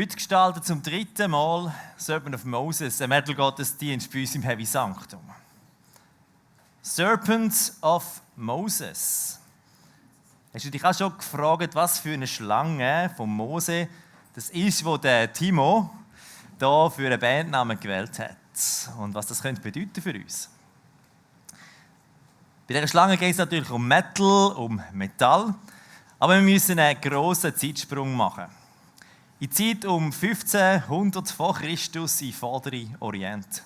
Heute gestaltet zum 3. Mal Serpent of Moses, ein Metal-Gottesdienst bei uns im Heavy Sanctum. Serpent of Moses. Hast du dich auch schon gefragt, was für eine Schlange von Mose das ist, wo der Timo da für einen Bandnamen gewählt hat und was das könnte bedeuten für uns? Bei dieser Schlange geht es natürlich um Metal, um Metall, aber wir müssen einen grossen Zeitsprung machen. In die Zeit um 1500 vor Christus im Vorderen Orient.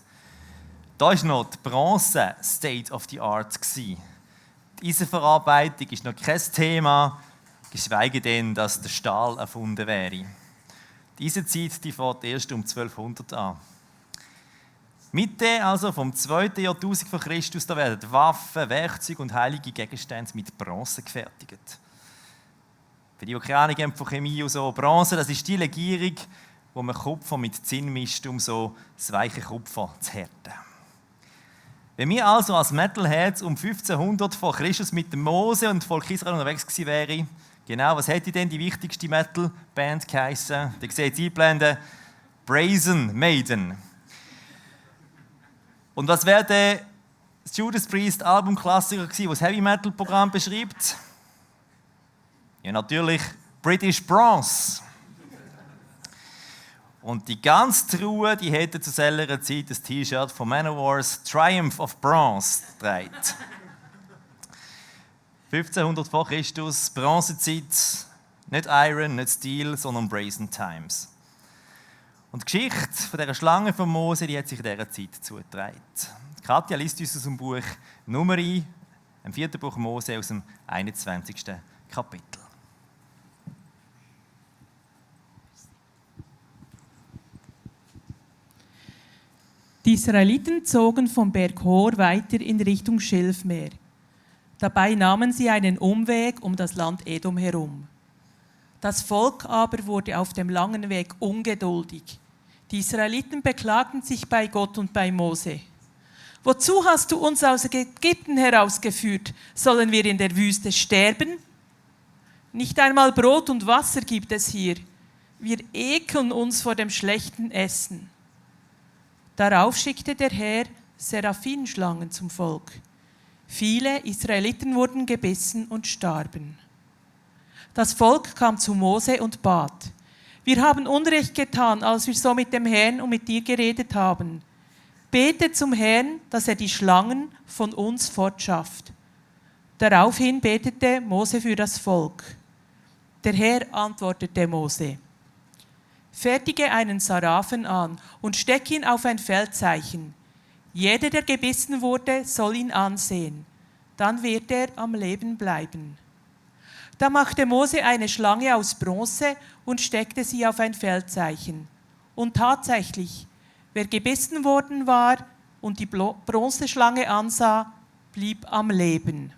Da war noch die Bronze State of the Art. Die Eisenverarbeitung ist noch kein Thema, geschweige denn, dass der Stahl erfunden wäre. Diese Zeit die fängt erst um 1200 an. Mitte also vom 2. Jahrtausend vor Christus, da werden Waffen, Werkzeuge und heilige Gegenstände mit Bronze gefertigt. Für die keine Ahnung haben von Chemie und so, Bronze, das ist die Legierung, wo man Kupfer mit Zinn mischt, um so das weiche Kupfer zu härten. Wenn wir also als Metalheads um 1500 vor Christus mit dem Mose und Volk Israel unterwegs gewesen wären, genau, was hätte denn die wichtigste Metal-Band geheissen? Da seht ihr einblenden, Brazen Maiden. Und was wäre der Judas Priest Albumklassiker gewesen, das das Heavy-Metal-Programm beschreibt? Ja, natürlich British Bronze. Und die ganze Truhe, die hätte zu selber Zeit das T-Shirt von Manowars Triumph of Bronze getragen. 1500 vor Christus, Bronzezeit, nicht Iron, nicht Steel, sondern Brazen Times. Und die Geschichte von dieser Schlange von Mose, die hat sich in dieser Zeit zugetragen. Katja liest uns aus dem Buch Numeri, im 4. Buch Mose, aus dem 21. Kapitel. Die Israeliten zogen vom Berg Hor weiter in Richtung Schilfmeer. Dabei nahmen sie einen Umweg um das Land Edom herum. Das Volk aber wurde auf dem langen Weg ungeduldig. Die Israeliten beklagten sich bei Gott und bei Mose. Wozu hast du uns aus Ägypten herausgeführt? Sollen wir in der Wüste sterben? Nicht einmal Brot und Wasser gibt es hier. Wir ekeln uns vor dem schlechten Essen. Darauf schickte der Herr Seraphinschlangen zum Volk. Viele Israeliten wurden gebissen und starben. Das Volk kam zu Mose und bat: Wir haben Unrecht getan, als wir so mit dem Herrn und mit dir geredet haben. Bete zum Herrn, dass er die Schlangen von uns fortschafft. Daraufhin betete Mose für das Volk. Der Herr antwortete Mose: Fertige einen Saraphen an und steck ihn auf ein Feldzeichen. Jeder, der gebissen wurde, soll ihn ansehen. Dann wird er am Leben bleiben. Da machte Mose eine Schlange aus Bronze und steckte sie auf ein Feldzeichen. Und tatsächlich, wer gebissen worden war und die Bronzeschlange ansah, blieb am Leben.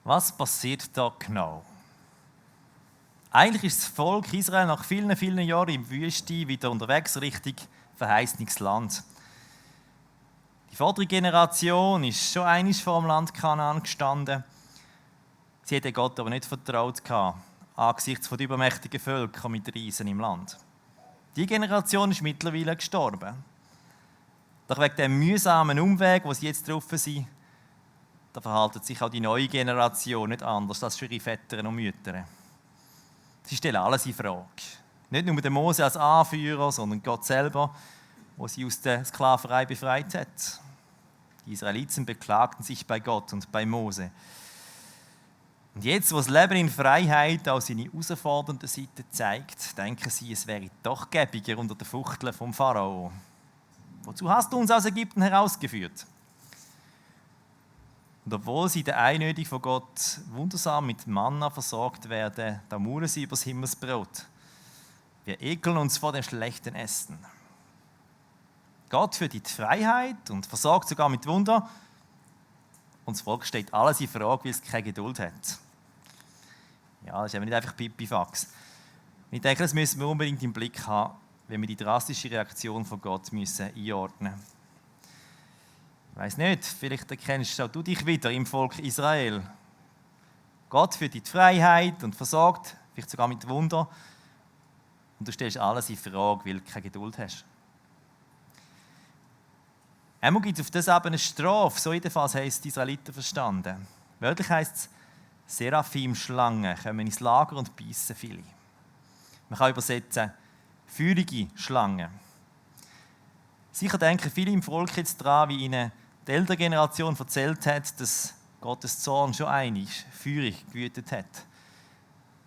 Was passiert da genau? Eigentlich ist das Volk Israel nach vielen, vielen Jahren in der Wüste wieder unterwegs Richtung verheißenes Land. Die vordere Generation ist schon einmal vor dem Land Kanaan gestanden. Sie hätte Gott aber nicht vertraut angesichts der übermächtigen Völker mit Riesen im Land. Die Generation ist mittlerweile gestorben. Doch wegen dem mühsamen Umweg, wo sie jetzt drauf sind, da verhält sich auch die neue Generation nicht anders als für ihre Väter und Mütter. Sie stellen alles in Frage. Nicht nur den Mose als Anführer, sondern Gott selber, der sie aus der Sklaverei befreit hat. Die Israeliten beklagten sich bei Gott und bei Mose. Und jetzt, wo das Leben in Freiheit auch seine herausfordernde Seite zeigt, denken sie, es wäre doch gäbiger unter den Fuchteln vom Pharao. Wozu hast du uns aus Ägypten herausgeführt? Und obwohl sie der Einödung von Gott wundersam mit Manna versorgt werden, da murren sie übers Himmelsbrot. Wir ekeln uns vor dem schlechten Essen. Gott führt in die Freiheit und versorgt sogar mit Wunder. Und das Volk steht alles in Frage, weil es keine Geduld hat. Ja, das ist eben nicht einfach Pipifax. Ich denke, das müssen wir unbedingt im Blick haben, wenn wir die drastische Reaktion von Gott einordnen müssen. Ich weiss nicht, vielleicht erkennst auch du dich wieder im Volk Israel. Gott führt dich in die Freiheit und versorgt, vielleicht sogar mit Wunder. Und du stellst alles in Frage, weil du keine Geduld hast. Einmal gibt es auf das eben eine Strafe, so jedenfalls haben es die Israeliten verstanden. Wörtlich heisst es, Seraphim-Schlangen kommen ins Lager und beißen viele. Man kann übersetzen, feurige Schlangen. Sicher denken viele im Volk jetzt daran, wie ihnen die ältere Generation erzählt hat, dass Gottes Zorn schon einig feurig gewütet hat.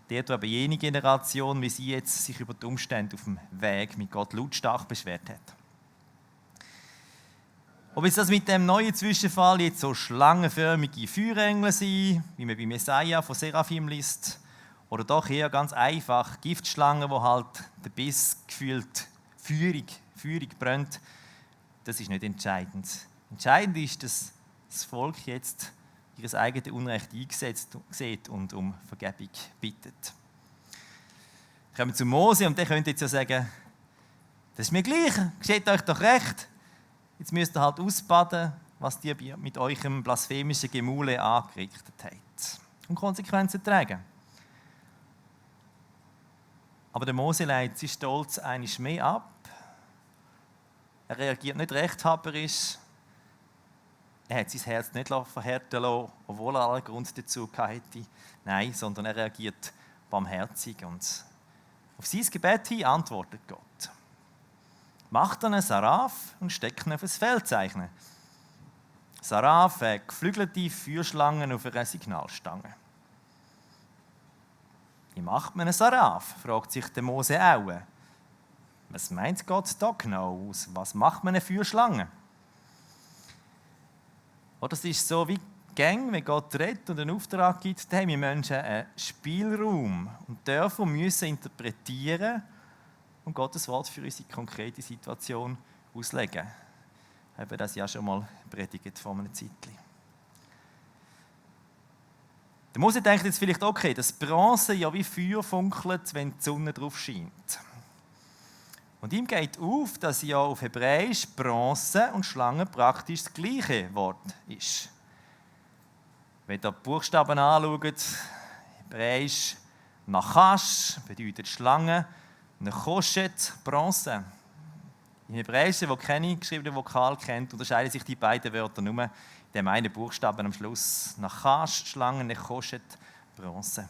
Dort, wo eben jene Generation, wie sie jetzt, sich über die Umstände auf dem Weg mit Gott lautstark beschwert hat. Ob jetzt das mit dem neuen Zwischenfall jetzt so schlangenförmige Feuerengel sind, wie man bei Jesaja von Seraphim liest, oder doch eher ganz einfach Giftschlangen, wo halt der Biss gefühlt feurig brennt, das ist nicht entscheidend. Entscheidend ist, dass das Volk jetzt ihr eigenes Unrecht eingesetzt sieht und um Vergebung bittet. Kommen wir zu Mose und der könnte jetzt ja sagen, das ist mir gleich, geschieht euch doch recht. Jetzt müsst ihr halt ausbaden, was ihr mit eurem blasphemischen Gemule angerichtet habt. Und Konsequenzen tragen. Aber der Mose leitet sich stolz einiges mehr ab. Er reagiert nicht rechthaberisch. Er hat sein Herz nicht verhärten lassen, obwohl er allen Grund dazu hätte. Nein, sondern er reagiert barmherzig. Und auf sein Gebet hin antwortet Gott. Macht einen Saraf und steckt ihn auf ein Feldzeichen. Saraf, geflügelte Feuerschlangen auf einer Signalstange. Wie macht man einen Saraf? Fragt sich der Mose auch. Was meint Gott da genau aus? Was macht man eine Feuerschlange? Oder es ist so wie Gang, wenn Gott redet und einen Auftrag gibt, dann haben wir Menschen einen Spielraum und dürfen müssen interpretieren und Gottes Wort für unsere konkrete Situation auslegen. Ich habe das ja schon mal predigt vor einer Zeit. Der Mose denkt jetzt vielleicht, okay, das Bronze ja wie Feuer funkelt, wenn die Sonne drauf scheint. Und ihm geht auf, dass ja auf Hebräisch Bronze und Schlange praktisch das gleiche Wort ist. Wenn ihr die Buchstaben anschaut, Hebräisch Nachash bedeutet Schlange, Nechoshet Bronze. Im Hebräischen, wo keine geschriebene Vokal kennt, unterscheiden sich die beiden Wörter nur in dem einen Buchstaben am Schluss. Nachash, Schlange, Nechoshet, Bronze.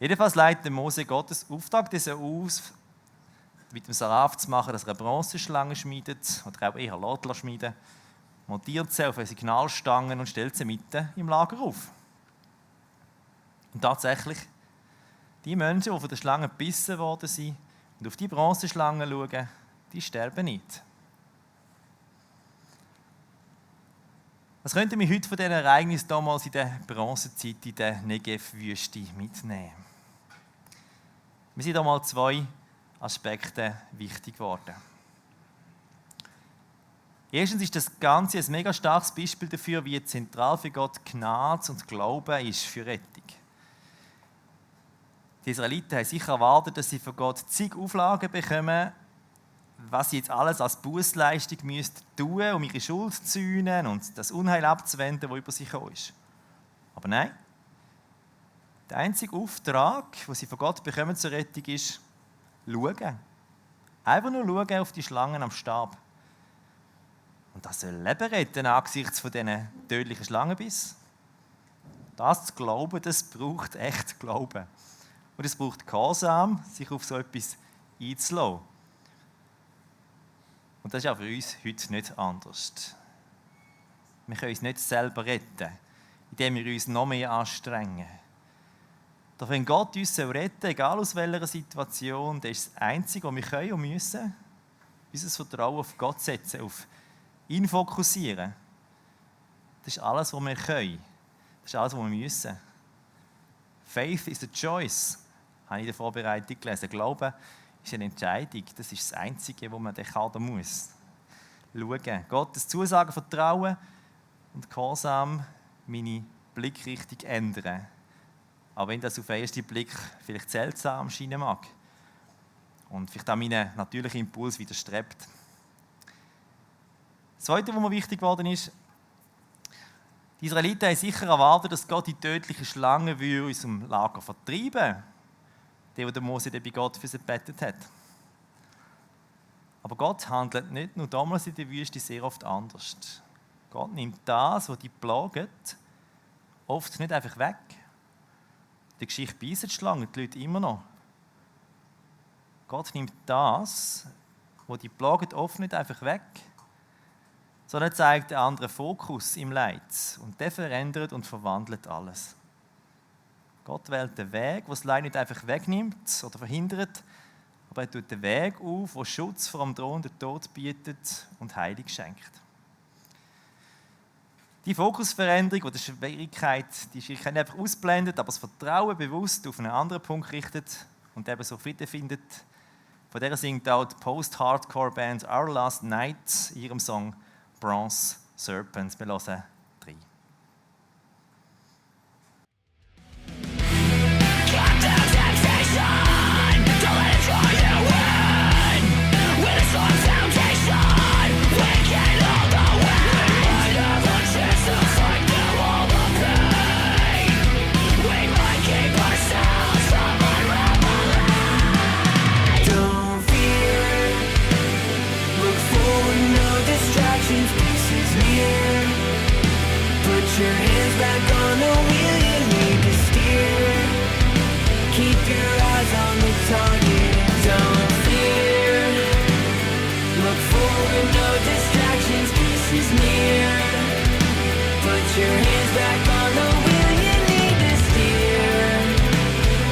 Jedenfalls leitet Mose Gottes Auftrag das aus, mit dem Saraf zu machen, dass er eine Bronzeschlange schmiedet, oder auch eher Lotler schmiedet, montiert sie auf eine Signalstange und stellt sie mitten im Lager auf. Und tatsächlich, die Menschen, die von der Schlange gebissen worden sind und auf die Bronzeschlange schauen, die sterben nicht. Was könnten wir heute von diesen Ereignissen damals in der Bronzezeit in der Negev-Wüste mitnehmen? Mir sind einmal zwei Aspekte wichtig geworden. Erstens ist das Ganze ein mega starkes Beispiel dafür, wie zentral für Gott Gnade und Glauben ist für Rettung. Die Israeliten haben sicher erwartet, dass sie von Gott zig Auflagen bekommen, was sie jetzt alles als Bußleistung müssten tun, um ihre Schuld zu sühnen und das Unheil abzuwenden, das über sie gekommen ist. Aber nein, der einzige Auftrag, den sie von Gott bekommen zur Rettung, ist schauen. Einfach nur schauen auf die Schlangen am Stab. Und das soll Leben retten angesichts von diesen tödlichen Schlangenbiss. Das zu glauben, das braucht echt Glauben. Und es braucht Gehorsam, sich auf so etwas einzulassen. Und das ist auch für uns heute nicht anders. Wir können uns nicht selber retten, indem wir uns noch mehr anstrengen. Doch wenn Gott uns retten soll, egal aus welcher Situation, das ist das Einzige, was wir können und müssen, unser Vertrauen auf Gott setzen, auf ihn fokussieren. Das ist alles, was wir können. Das ist alles, was wir müssen. Faith is a choice, habe ich in der Vorbereitung gelesen. Glauben ist eine Entscheidung. Das ist das Einzige, was man dann kann oder muss. Schauen. Gottes Zusagen vertrauen und gehorsam meine Blickrichtung ändern. Auch wenn das auf den ersten Blick vielleicht seltsam scheinen mag. Und vielleicht auch meinen natürlichen Impuls widerstrebt. Das Zweite, was mir wichtig geworden ist, Die Israeliten haben sicher erwartet, dass Gott die tödlichen Schlangen aus dem Lager vertreiben würde, der Mose bei Gott für sie gebetet hat. Aber Gott handelt nicht nur damals in der Wüste sehr oft anders. Gott nimmt das, was die plagt, oft nicht einfach weg. Die Geschichte beißt die Schlange, die Leute immer noch. Gott nimmt das, was die plagt, oft nicht einfach weg, sondern zeigt einen anderen Fokus im Leid. Und der verändert und verwandelt alles. Gott wählt den Weg, der das Leid nicht einfach wegnimmt oder verhindert, aber er tut den Weg auf, der Schutz vor dem drohenden Tod bietet und Heilung schenkt. Die Fokusveränderung, die Schwierigkeit nicht einfach ausblendet, aber das Vertrauen bewusst auf einen anderen Punkt richtet und eben so Frieden findet, von der singt auch die Post-Hardcore-Band Our Last Night in ihrem Song Bronze Serpents. Wir hören rein. Your hands back on the wheel, you need to steer. Keep your eyes on the target and don't fear. Look forward, no distractions, peace is near. Put your hands back on the wheel, you need to steer.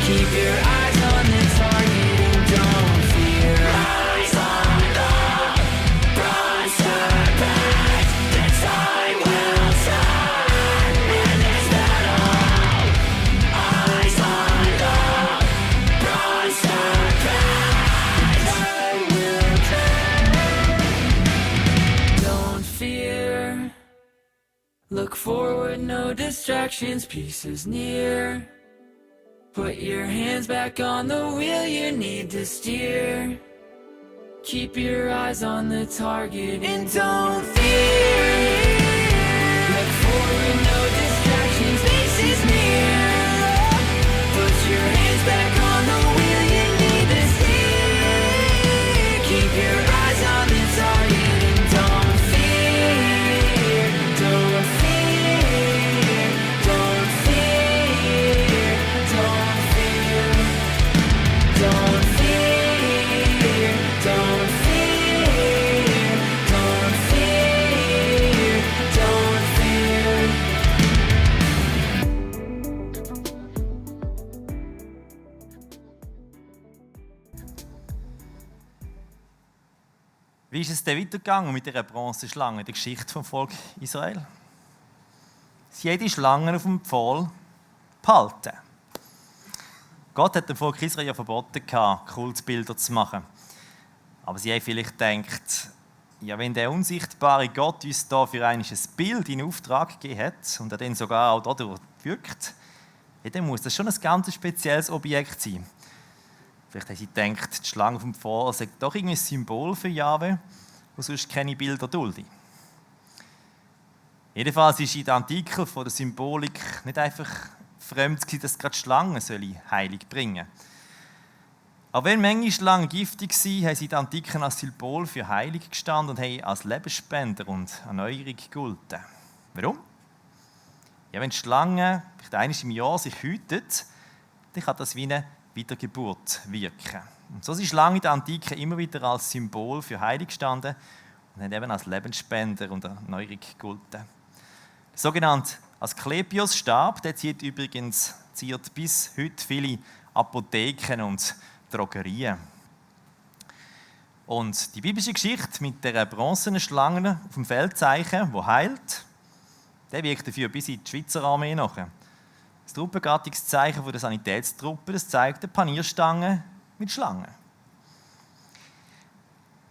Keep your eyes on the target and don't fear. Eyes on the bronze serpent, the time will turn. Look forward, no distractions, peace is near. Put your hands back on the wheel, you need to steer. Keep your eyes on the target and don't fear. Look forward, no distractions, peace is near. Put your hands back on the wheel, you need to steer. Keep your eyes on the target and don't fear. Don't fear. Don't fear. Don't fear. Don't fear. Don't fear. Don't fear. Don't fear. Wie ist es denn weitergegangen mit dieser Bronzeschlange, der Geschichte vom Volk Israel? Sie haben die Schlangen auf dem Pfahl behalten. Gott hat dem Volk Israel ja verboten, Kultbilder zu machen. Aber sie haben vielleicht gedacht, ja, wenn der unsichtbare Gott uns da für ein Bild in Auftrag gegeben hat und er dann sogar auch dadurch wirkt, ja, dann muss das schon ein ganz spezielles Objekt sein. Vielleicht haben sie gedacht, die Schlange vom Pfahl sei doch irgendwie ein Symbol für Jahwe, wo sonst keine Bilder dulde. Jedenfalls ist in der Antike von der Symbolik nicht einfach fremd gewesen, dass gerade die Schlangen Heilung bringen. Aber wenn manche Schlangen giftig waren, haben sie in der Antike als Symbol für Heilung gestanden und haben als Lebensspender und Erneuerung gegolten. Warum? Ja, wenn die Schlange vielleicht einmal im Jahr sich hütet, dann kann das wie eine Wiedergeburt wirken. Und so sind Schlangen in der Antike immer wieder als Symbol für Heilung gestanden und haben eben als Lebensspender und Erneuerung gegolten. Der sogenannte Asklepios-Stab, der ziert bis heute viele Apotheken und Drogerien. Und die biblische Geschichte mit der bronzenen Schlange auf dem Feldzeichen, die heilt, der wirkt dafür bis in die Schweizer Armee nach. Das Truppengattungszeichen der Sanitätstruppe, das zeigt eine Panierstange mit Schlangen.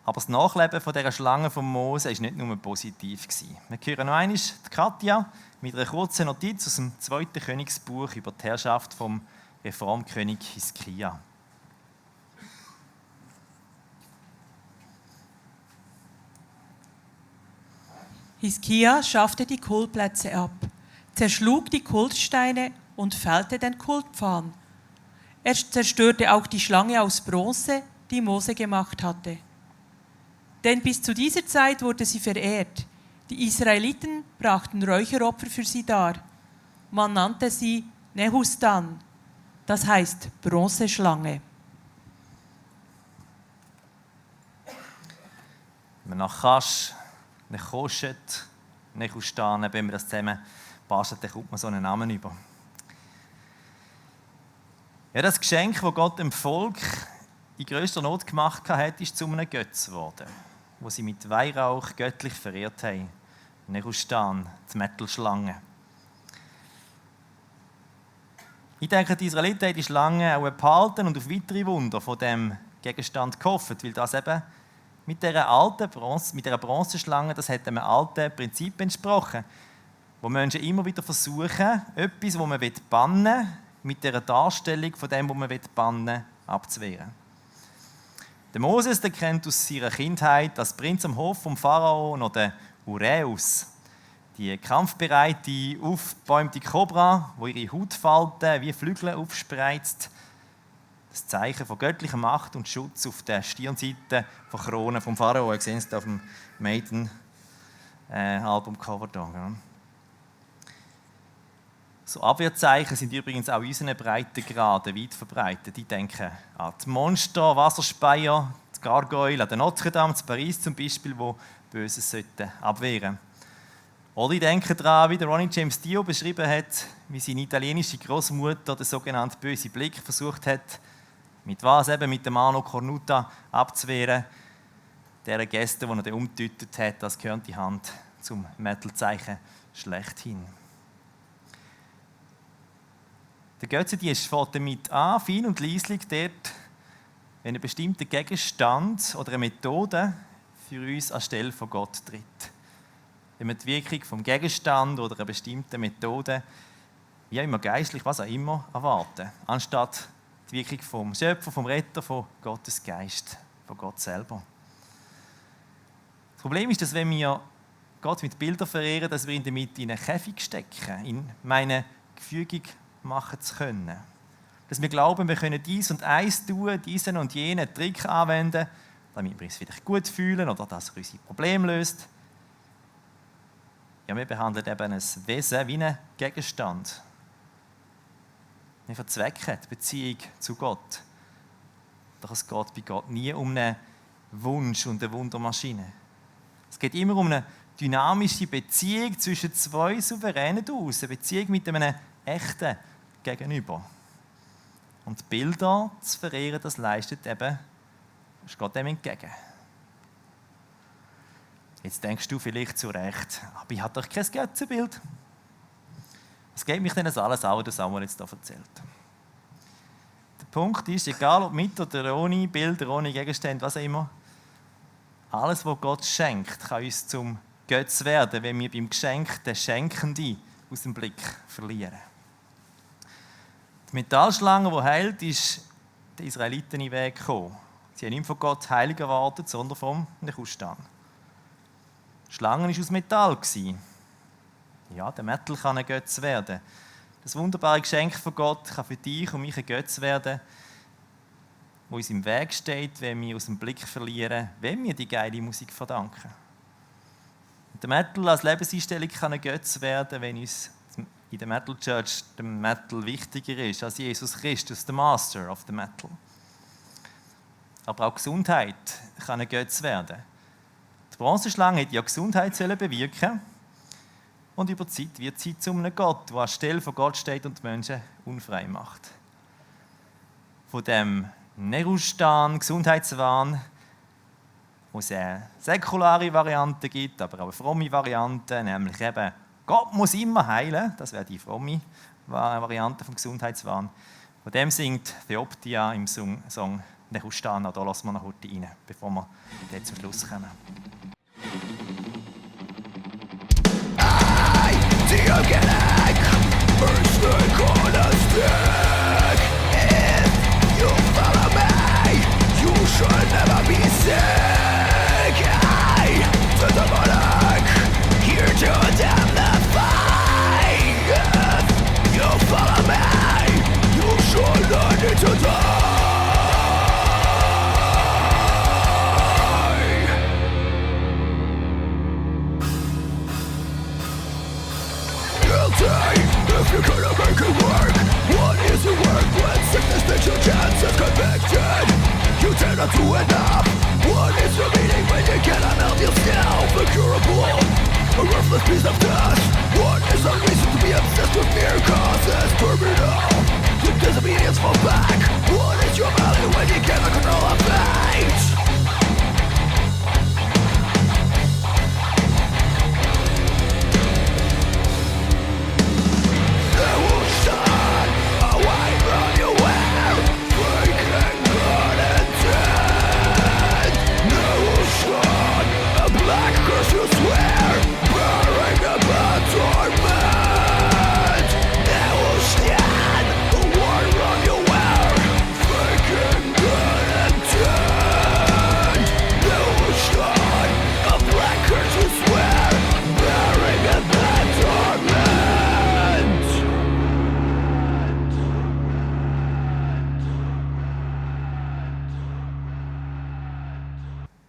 Aber das Nachleben von dieser Schlange von Mose war nicht nur positiv. Wir hören noch einmal die Katja mit einer kurzen Notiz aus dem 2. Königsbuch über die Herrschaft vom Reformkönig Hiskia. Hiskia schaffte die Kultplätze ab. zerschlug die Kultsteine und fällte den Kultpfahl. Er zerstörte auch die Schlange aus Bronze, die Mose gemacht hatte. Denn bis zu dieser Zeit wurde sie verehrt. Die Israeliten brachten Räucheropfer für sie dar. Man nannte sie Nehustan, das heißt Bronzeschlange. Wenn man nach Kasch, nach Koschet, nach Ustan, wenn man das zusammen bastelt, dann kommt man so einen Namen über. Ja, das Geschenk, das Gott dem Volk in grösster Not gemacht hat, ist zu einem Götz geworden, wo sie mit Weihrauch göttlich verehrt haben. Nehustan, die Mettelschlange. Ich denke, die Israeliten haben die Schlange auch behalten und auf weitere Wunder von dem Gegenstand gehofft, weil das eben mit dieser Bronzeschlange, das hat einem alten Prinzip entsprochen, wo Menschen immer wieder versuchen, etwas, das man bannen will, mit der Darstellung von dem, was man bannen will, abzuwehren. Der Moses, der kennt aus seiner Kindheit als Prinz am Hof vom Pharao noch den Uräus, die kampfbereite, aufgebäumte Kobra, wo ihre Hautfalten wie Flügel aufspreizt. Das Zeichen von göttlicher Macht und Schutz auf der Stirnseite von Krone vom Pharao. Ihr seht es auf dem Maiden-Albumcover hier. Ja. So Abwehrzeichen sind übrigens auch in unseren Breitengraden weit verbreitet. Ich denke an die Monster, Wasserspeier, die Gargoyle, an der Notre Dame, in Paris zum Beispiel, wo Böses abwehren sollten. Oder ich denke daran, wie der Ronnie James Dio beschrieben hat, wie seine italienische Großmutter den sogenannten bösen Blick versucht hat, mit was eben mit dem Mano Cornuta abzuwehren, deren Geste, die er dann umgedeutet hat, als gehört die Hand zum Metal-Zeichen schlechthin. Der Götzendienst fängt damit an, fein und leislich dort, wenn ein bestimmter Gegenstand oder eine Methode für uns anstelle von Gott tritt. Wenn wir die Wirkung vom Gegenstand oder einer bestimmten Methode, wie immer geistlich, was auch immer, erwarten, anstatt die Wirkung vom Schöpfer, vom Retter, von Gottes Geist, von Gott selber. Das Problem ist, dass wenn wir Gott mit Bildern verehren, dass wir ihn damit in einen Käfig stecken, in meine Gefügung machen zu können. Dass wir glauben, wir können dies und eins tun, diesen und jenen Trick anwenden, damit wir uns vielleicht gut fühlen oder dass er unsere Probleme löst. Ja, wir behandeln eben ein Wesen wie einen Gegenstand. Wir verzwecken die Beziehung zu Gott. Doch es geht bei Gott nie um einen Wunsch und eine Wundermaschine. Es geht immer um eine dynamische Beziehung zwischen zwei souveränen Aus, eine Beziehung mit einem echten Gegenüber. Und Bilder zu verehren, das leistet eben, es geht dem entgegen. Jetzt denkst du vielleicht zu Recht, aber ich habe doch kein Götzenbild. Was geht mich denn das alles an, was Samuel jetzt hier erzählt? Der Punkt ist, egal ob mit oder ohne Bilder, ohne Gegenstände, was auch immer, alles, was Gott schenkt, kann uns zum Götz werden, wenn wir beim Geschenk den Schenkenden aus dem Blick verlieren. Die Metallschlange, die heilt, ist den Israeliten in den Weg gekommen. Sie haben nicht von Gott Heilig erwartet, sondern vom Nehustan. Die Schlange war aus Metall. Ja, der Metal kann ein Götz werden. Das wunderbare Geschenk von Gott kann für dich und mich ein Götz werden, wo uns im Weg steht, wenn wir aus dem Blick verlieren, wenn wir die geile Musik verdanken. Und der Metal als Lebenseinstellung kann ein Götz werden, wenn uns in der Metal Church der Metal wichtiger ist als Jesus Christus, der Master of the Metal. Aber auch Gesundheit kann ein Götz werden. Die Bronzeschlange hätte ja Gesundheit bewirken und über die Zeit wird sie zu einem Gott, der anstelle von Gott steht und die Menschen unfrei macht. Von dem Nehustan, Gesundheitswahn, wo es eine säkulare Variante gibt, aber auch eine fromme Variante, nämlich eben, Gott muss immer heilen, das wäre die fromme Variante vom Gesundheitswahn. Von dem singt Theoptia im Song Nehustan, da lassen wir noch heute rein, bevor wir dort zum Schluss kommen. Here to damn the fight. reality if you're gonna make it work. What is your work when sickness makes your chances convicted? You dare not do enough. What is your meaning when you cannot help yourself? Incurable, a worthless piece of dust. What is the reason to be obsessed with fear causes terminal? Your disobedience fall back. What is your value when you cannot control a fate? They will shine away from you where thinking good and dead. They will shine a black curse you swear, bearing a bad torment. They will stand away from you where thinking good and dead. They will shine a black curse you swear, bearing a bad torment.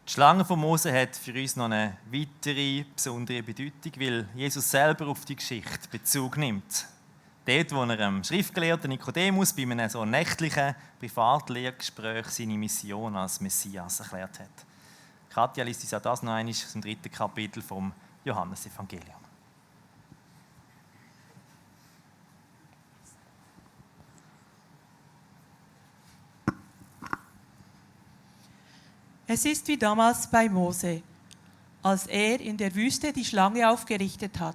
Die Schlange von Mose hat für uns noch eine weitere besondere Bedeutung, weil Jesus selber auf die Geschichte Bezug nimmt. Dort, wo er dem Schriftgelehrten Nikodemus bei einem so nächtlichen Privatlehrgespräch seine Mission als Messias erklärt hat. Katja liest uns auch das noch einmal aus dem 3. Kapitel vom Johannesevangelium. Es ist wie damals bei Mose, als er in der Wüste die Schlange aufgerichtet hat.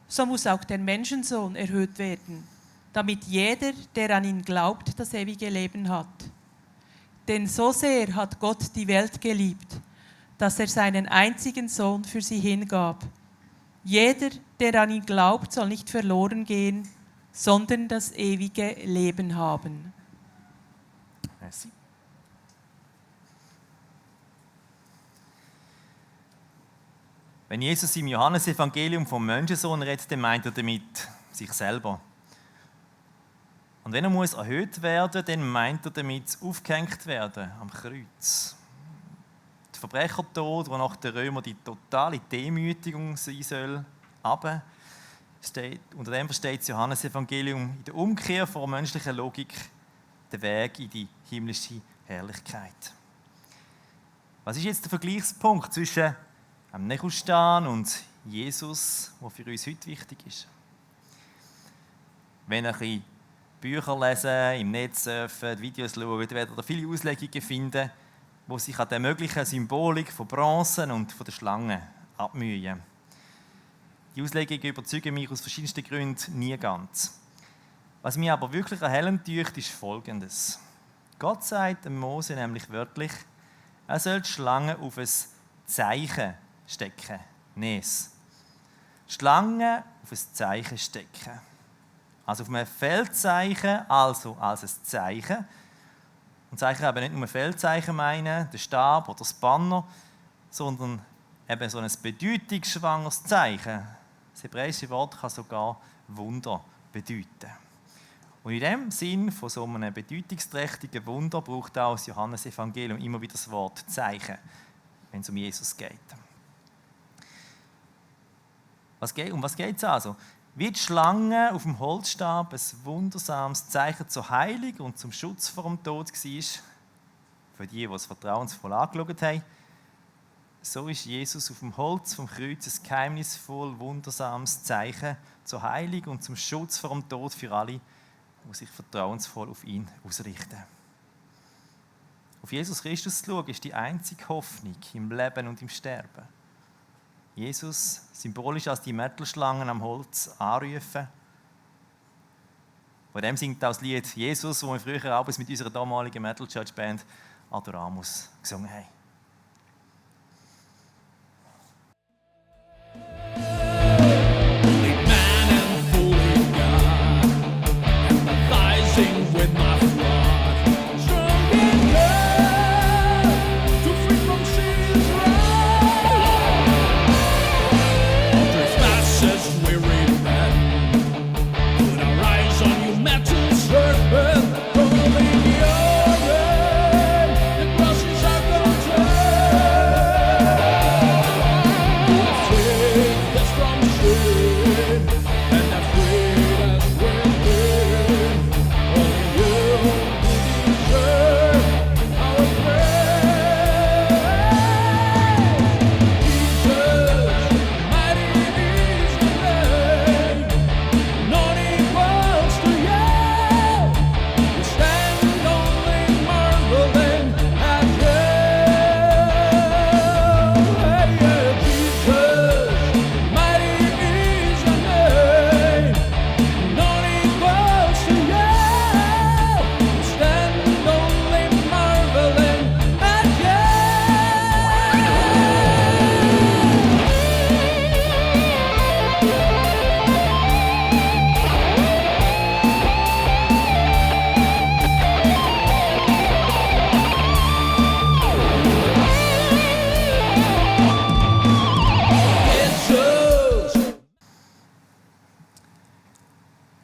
So muss auch der Menschensohn erhöht werden, damit jeder, der an ihn glaubt, das ewige Leben hat. Denn so sehr hat Gott die Welt geliebt, dass er seinen einzigen Sohn für sie hingab. Jeder, der an ihn glaubt, soll nicht verloren gehen, sondern das ewige Leben haben. Merci. Wenn Jesus im Johannesevangelium vom Menschensohn redet, dann meint er damit sich selber. Und wenn er muss erhöht werden, dann meint er damit aufgehängt werden am Kreuz. Der Verbrechertod, wo nach den Römern die totale Demütigung sein soll, aber unter dem versteht das Johannesevangelium in der Umkehr von menschlicher Logik den Weg in die himmlische Herrlichkeit. Was ist jetzt der Vergleichspunkt zwischen am Nechustan und Jesus, der für uns heute wichtig ist? Wenn ihr ein bisschen Bücher lesen, im Netz surfen, Videos schauen, werdet ihr viele Auslegungen finden, die sich an der möglichen Symbolik von Bronzen und von der Schlange abmühen. Die Auslegungen überzeugen mich aus verschiedensten Gründen nie ganz. Was mich aber wirklich erhellend tut, ist Folgendes. Gott sagt dem Mose nämlich wörtlich, er soll die Schlange auf ein Zeichen stecken. Nes. Die Schlange auf ein Zeichen stecken. Also auf ein Feldzeichen, also als ein Zeichen. Und Zeichen eben nicht nur ein Feldzeichen meinen, den Stab oder das Banner, sondern eben so ein bedeutungsschwangeres Zeichen. Das hebräische Wort kann sogar Wunder bedeuten. Und in dem Sinn von so einem bedeutungsträchtigen Wunder braucht auch das Johannesevangelium immer wieder das Wort Zeichen, wenn es um Jesus geht. Um was geht es also? Wie die Schlange auf dem Holzstab ein wundersames Zeichen zur Heilung und zum Schutz vor dem Tod war, für die es vertrauensvoll angeschaut haben, so ist Jesus auf dem Holz vom Kreuz ein geheimnisvoll wundersames Zeichen zur Heilung und zum Schutz vor dem Tod für alle, die sich vertrauensvoll auf ihn ausrichten. Auf Jesus Christus zu schauen, ist die einzige Hoffnung im Leben und im Sterben. Jesus, symbolisch als die Mörtelschlangen am Holz, anrufen. Von dem singt auch das Lied Jesus, das wir früher abends mit unserer damaligen Metal Church Band Adoramus gesungen haben. With my flood, strong in love, to free from sin's wrath. There's masses weary men, put our eyes on you, metal serpent, holding your end. The cross is our control.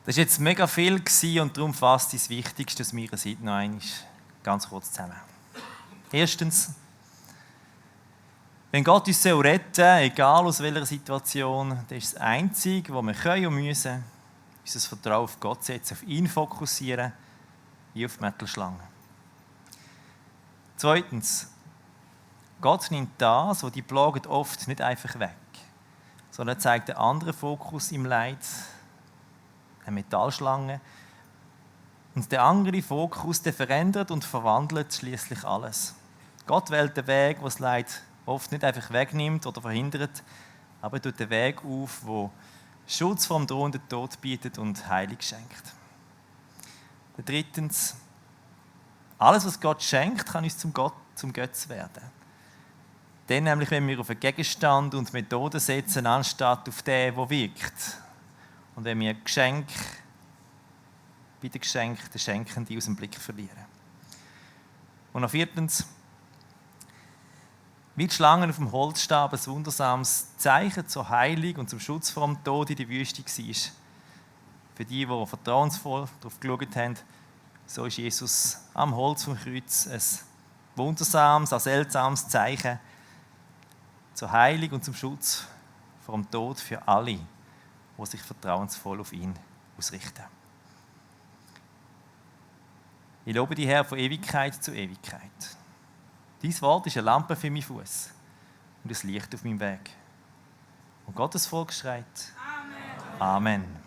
Das war jetzt mega viel und darum fasst das Wichtigste aus meiner Seite noch einmal ganz kurz zusammen. Erstens, wenn Gott uns retten soll, egal aus welcher Situation, das ist das Einzige, was wir können und müssen, unser Vertrauen auf Gott setzen, auf ihn fokussieren, wie auf die Mettelschlange. Zweitens, Gott nimmt das, was die plagen, oft nicht einfach weg, sondern zeigt einen anderen Fokus im Leid, eine Metallschlange. Und der andere Fokus, der verändert und verwandelt schließlich alles. Gott wählt den Weg, der das Leid oft nicht einfach wegnimmt oder verhindert, aber tut den Weg auf, wo Schutz vom drohenden Tod bietet und Heilung schenkt. Drittens, alles, was Gott schenkt, kann uns zum Götz werden. Dann nämlich, wenn wir auf einen Gegenstand und Methoden setzen, anstatt auf den, der wirkt. Und wenn wir bei den Geschenken den Schenkenden aus dem Blick verlieren. Und noch viertens, wie die Schlangen auf dem Holzstab ein wundersames Zeichen zur Heilung und zum Schutz vor dem Tod in der Wüste war. Für die vertrauensvoll darauf geschaut haben, so ist Jesus am Holz vom Kreuz ein wundersames, ein seltsames Zeichen zur Heilung und zum Schutz vor dem Tod für alle, die sich vertrauensvoll auf ihn ausrichten. Ich lobe dich, Herr, von Ewigkeit zu Ewigkeit. Dein Wort ist eine Lampe für meinen Fuß und ein Licht auf meinem Weg. Und Gottes Volk schreit: Amen. Amen.